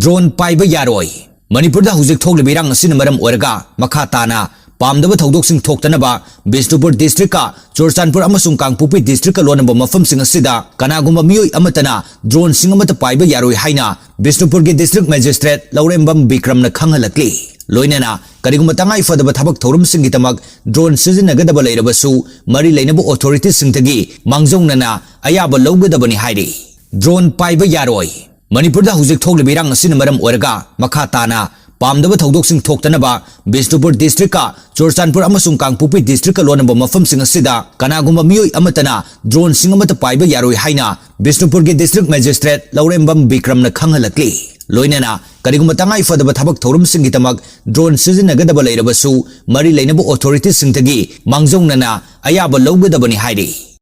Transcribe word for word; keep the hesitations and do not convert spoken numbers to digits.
Drone ꯄꯥꯏꯕ ꯌꯥꯔꯣꯏ꯫ ꯃꯅꯤꯄꯨꯔꯗ ꯍꯧꯖꯤꯛ ꯊꯣꯛꯂꯤꯕ ꯏꯔꯥꯡ ꯑꯁꯤꯅ ꯃꯔꯝ ꯑꯣꯏꯔꯒ ꯃꯈꯥ ꯇꯥꯅ ꯄꯥꯝꯗꯕ ꯊꯧꯗꯣꯛꯁꯤꯡ ꯊꯣꯛꯇꯅꯕ ꯕꯤꯁꯅꯨꯄꯨꯔ ꯗꯤꯁꯇ꯭ꯔꯤꯛꯀ ꯆꯨꯔꯆꯥꯟꯄꯨꯔ ꯑꯃꯁꯨꯡ ꯀꯥꯡꯄꯣꯛꯄꯤ ꯗꯤꯁꯇ꯭ꯔꯤꯛꯀ ꯂꯣꯟꯅꯕ ꯃꯐꯝꯁꯤꯡ ꯑꯁꯤꯗ ꯀꯅꯥꯒꯨꯝꯕ ꯃꯤꯑꯣꯏ ꯑꯃꯠꯇꯅ ꯗ꯭ꯔꯣꯟꯁꯤꯡ ꯑꯃꯠꯇ ꯄꯥꯏꯕ ꯌꯥꯔꯣꯏ ꯍꯥꯏꯅ ꯕꯤꯁꯅꯨꯄꯨꯔꯒꯤ ꯗꯤꯁꯇ꯭ꯔꯤꯛ ꯃꯦꯖꯤꯁꯇ꯭ꯔꯦꯠ ꯂꯧꯔꯦꯝꯕꯝ ꯕꯤꯀ꯭ꯔꯝꯅ ꯈꯪꯍꯜꯂꯛꯂꯤ꯫ ꯂꯣꯏꯅꯅ ꯀꯔꯤꯒꯨꯝꯕ ꯇꯉꯥꯏ ꯐꯗꯕ ꯊꯕꯛ ꯊꯧꯔꯝꯁꯤꯡꯒꯤꯗꯃꯛ ꯗ꯭ꯔꯣꯟ ꯁꯤꯖꯤꯟꯅꯒꯗꯕ ꯂꯩꯔꯕꯁꯨ ꯃꯔꯤ ꯂꯩꯅꯕ ꯑꯣꯊꯣꯔꯤꯇꯤꯁꯤꯡꯗꯒꯤ ꯃꯥꯡꯖꯧꯅꯅ ꯑꯌꯥꯕ ꯂꯧꯒꯗꯕꯅꯤ ꯍꯥꯏꯔꯤ꯫ ꯗ꯭ꯔꯣꯟ ꯄꯥꯏꯕ ꯌꯥꯔꯣꯏ꯫ ꯃꯅꯤꯄꯨꯔꯗ ꯍꯧꯖꯤꯛ ꯊꯣꯛꯂꯤꯕ ꯏꯔꯥꯡ ꯑꯁꯤꯅ ꯃꯔꯝ ꯑꯣꯏꯔꯒ ꯃꯈꯥ ꯇꯥꯅ ꯄꯥꯝꯗꯕ ꯊꯧꯗꯣꯛꯁꯤꯡ ꯊꯣꯛꯇꯅꯕ ꯕꯤꯁꯅꯨꯄꯨꯔ ꯗꯤꯁꯇ꯭ꯔꯤꯛꯀ ꯆꯨꯔꯆꯥꯟꯄꯨꯔ ꯑꯃꯁꯨꯡ ꯀꯥꯡꯄꯣꯛꯄꯤ ꯗꯤꯁꯇ꯭ꯔꯤꯛꯀ ꯂꯣꯟꯅꯕ ꯃꯐꯝꯁꯤꯡ ꯑꯁꯤꯗ ꯀꯅꯥꯒꯨꯝꯕ ꯃꯤꯑꯣꯏ ꯑꯃꯠꯇꯅ ꯗ꯭ꯔꯣꯟꯁꯤꯡ ꯑꯃꯠꯇ ꯄꯥꯏꯕ ꯌꯥꯔꯣꯏ ꯍꯥꯏꯅ ꯕꯤꯁꯅꯨꯄꯨꯔꯒꯤ ꯗꯤꯁꯇ꯭ꯔꯤꯛ ꯃꯦꯖꯤꯁꯇ꯭ꯔꯦꯠ ꯂꯧꯔꯦꯝꯕꯝ ꯕꯤꯀ꯭ꯔꯝꯅ ꯈꯪꯍꯜꯂꯛꯂꯤ꯫ ꯂꯣꯏꯅꯅ ꯀꯔꯤꯒꯨꯝꯕ ꯇꯉꯥꯏ ꯐꯗꯕ ꯊꯕꯛ ꯊꯧꯔꯝꯁꯤꯡꯒꯤꯗꯃꯛ ꯗ꯭ꯔꯣꯟ ꯁꯤꯖꯤꯟꯅꯒꯗꯕ ꯂꯩꯔꯕꯁꯨ ꯃꯔꯤ ꯂꯩꯅꯕ ꯑꯣꯊꯣꯔꯤꯇꯤꯁꯤꯡꯗꯒꯤ ꯃꯥꯡꯖꯧꯅꯅ ꯑꯌꯥꯕ ꯂꯧꯒꯗꯕꯅꯤ ꯍꯥꯏꯔꯤ꯫